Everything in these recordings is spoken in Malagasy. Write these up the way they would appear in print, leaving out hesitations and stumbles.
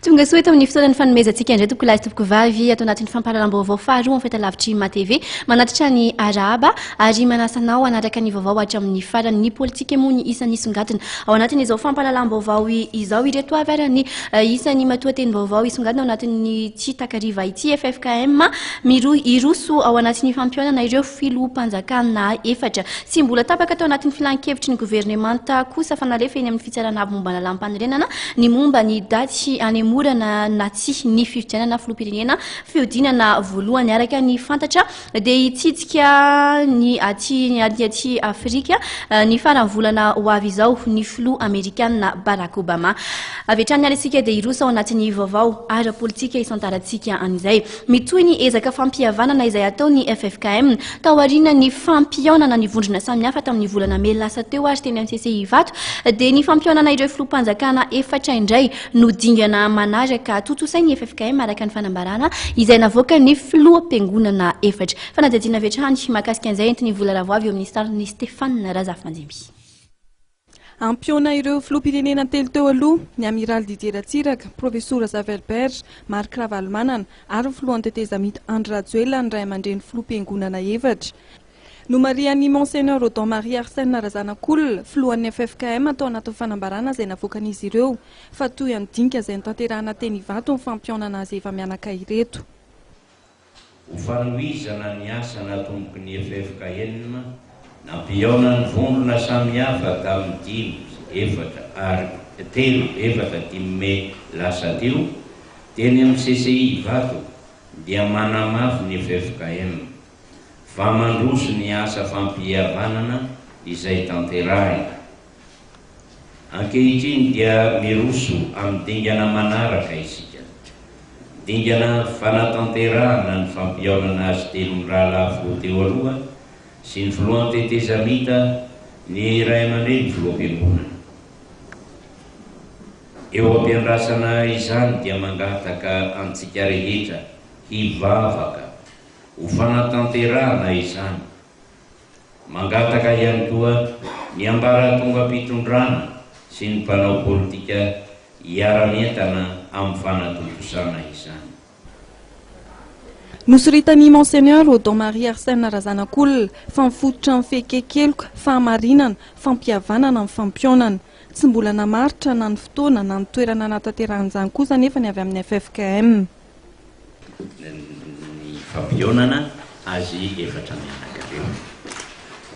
Tonga soa eto amin'ny fotoana ny fanomezantsika indray tompoko lahy sy tompoko vavy ato anatin'ny fampahalalam-baovao faharoa amin'ny fahitalavitry MATV. Manatitra ny arahaba ary manasa anao hanaraka ny vaovao hatramin'ny farany. Ny politika moa ny isan'ny hisongadina ao anatin'izao fampahalalam-baovao izao. Ireto avy ary ny isan'ny matoatenim-baovao hisongadina ao anatin'ity takariva ity. Ffkm mirohy hiroso ao anatin'ny fampihaonana ireo filoham-panjakana efatra. Tsy mbola tapaka tao anatin'ny filan-kevitry ny governemanta kosa fa nalefa eny amin'ny fitsarana avo momba ny lalàm-panorenana ny momba ny daty hanemorana na tsia ny fifidianana filoham-pirenena fihodinana voalohany. Araka ny fantatra dia hitsidika ny aty aty Afrika ny faran'ny volana ho avy izao ny filoha amerikanina Barack Obama. Avy hatrany ary isika dia hiroso ao anatin'ny vaovao ara-politika hisantarantsika an'izay. Mitohy ny ezaka fampihavanana izay ataon'ny ffkm. Taorian'ny fampihaonana ny vondrona samihafa tamin'ny volana mey lasa teo ary teny amin'ny CCI Ivato dia ny fampihaonana ireo filoham-panjakana efatra indray no dingana manaraka tontosain'ny ffkm araka ny fanambarana izay navoakan'ny filoham-piangonana efatra. Fanadihadiana avy hatrany mahakasika an'izay entin'i Vola Ravoavy eo amin'ny sarin'i Stéphane Razafimanjimby. Hampihaona ireo filoham-pirenena telo teo aloha, ny Amiraly Didier Ratsiraka, Profesora Zafy Albert, Marc Ravalomanana ary ny filohan'ny tetezamita Andry Rajoelina ny ray aman-dreny filoham-piangonana efatra. Nomarihan'ny Monseigneur Odon Marie Arsène Razanakolona, filohan'ny ffkm tao anatin'ny fanambarana izay navoakan'izy ireo fa toy an'ny dinika izay notanterahana teny Ivato ny fampihaonana azy efa-mianaka ireto. Ho fanohizana ny asa natomboky ny ffkm, nampihaona ny vondrona samihafa tamin'ny dimy, efatra ary telo, efatra, dimy mey lasa teo, teny amin'ny CCI Ivato, dia manamafy ny ffkm fa mandroso ny asa fampihavanana izay tanterahina. Ankehitriny dia miroso amin'ny dingana manaraka isika. Dingana fanatanterahana ny fampihaonana azy telo mirahalahy filoha teo aloha sy ny filohan'ny tetezamita, ny ray aman-dreny filoham-piangonana. Eo am-piandrasana izany dia mangataka antsika rehetra hivavaka ho fanatanterahana izany. Mangataka ihany koa ny ambaratongam-pitondrana sy ny mpanao politika hiara-mientana amin'ny fanatontosana izany. Nosoritan'i Monseigneur Odon Marie Arsène Razanakolona fa mifototra amin'ny fehikian-keloka, fahamarinana, fampihavanana ny fampihaonana. Tsy mbola namaritra na ny fotoana na ny toerana hanatanterahana izany kosa anefa ny avy amin'ny ffkm. ny fampihaonana azy efatra mianaka ireo.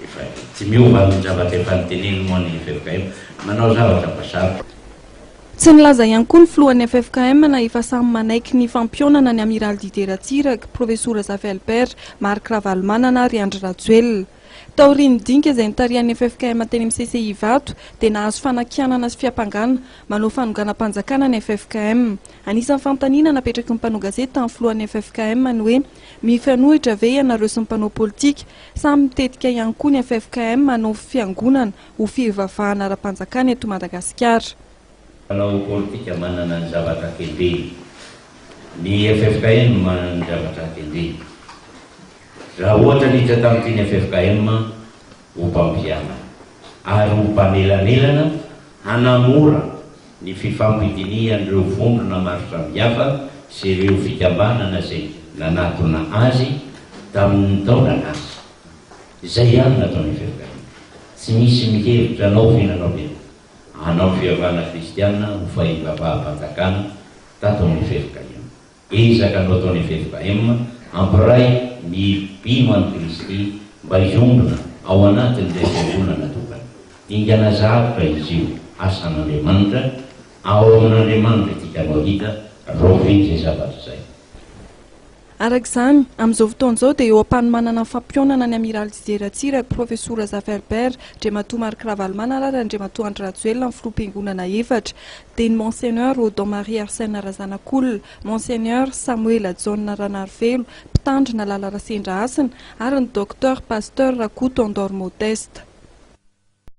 Efa tsy miova amin'ny zavatra efa noteneniny moa ny ffkm, manao zavatra fa sarotra. Tsy nilaza ihany koa ny filohan'ny ffkm na efa samy manaiky ny fampihaonana ny Amiraly Didier Ratsiraka, Profesora Zafy Albert, Marc Ravalomanana ary Andry Rajoelina. Taorian'ny dinika izay notarihan'ny ffkm teny amin'ny CCI Ivato dia nahazo fanakianana sy fiampangana manao fanonganam-panjakana ny ffkm. Anisan'ny fanontaniana napetraky ny mpanao gazety tamin'ny filohan'ny ffkm ny hoe mifanohitra ve ianareo sy ny mpanao politika sa mitetika ihany koa ny ffkm hanao fiangonana ho fivavahana ara-panjakana eto Madagasikara. Mpanao politika manana ny zavatra kendreny. Ny ffkm manana ny zavatra kendreny. Raha ohatra niditra tamin'ity ny ffkm ho mpampihavana ary ho mpanelanelana hanamora ny fifampidinihan'ireo vondrona maro samihafa sy ireo fikambanana izay nanatona azy tamin'ny taona lasa. Izay ihany no nataon'ny ffkm. Tsy misy mihevitra anao ve nanao ve hanao fihavana kristiana ho fahivavaham-panjakana tato amin'ny ffkm. Ezaka no ataon'ny ffkm hampiray ny mpino an'i Kristy mba hiombona ao anatin'ilay fiangonana tokana. Dingana sarotra izy io, asan'Andriamanitra, ao amin'Andriamanitra ity ka no hahita raoviana izay zavatra izay. Araka izany, amin'izao fotoana izao dia eo am-panomanana ny fampihaonana ny Amiraly Didier Ratsiraka, Profesora Zafy Albert, Andriamatoa Marc Ravalomanana ary Andriamatoa Andry Rajoelina ny filoham-piangonana efatra. dia ny Monseigneur Odon Marie Arsène Razanakolona, Monseigneur Samoela Jaona Ranarivelo, Mpitandrina Lala Rasendrahasina, ary ny Docteur Pasteur Rakoto Andor Modeste.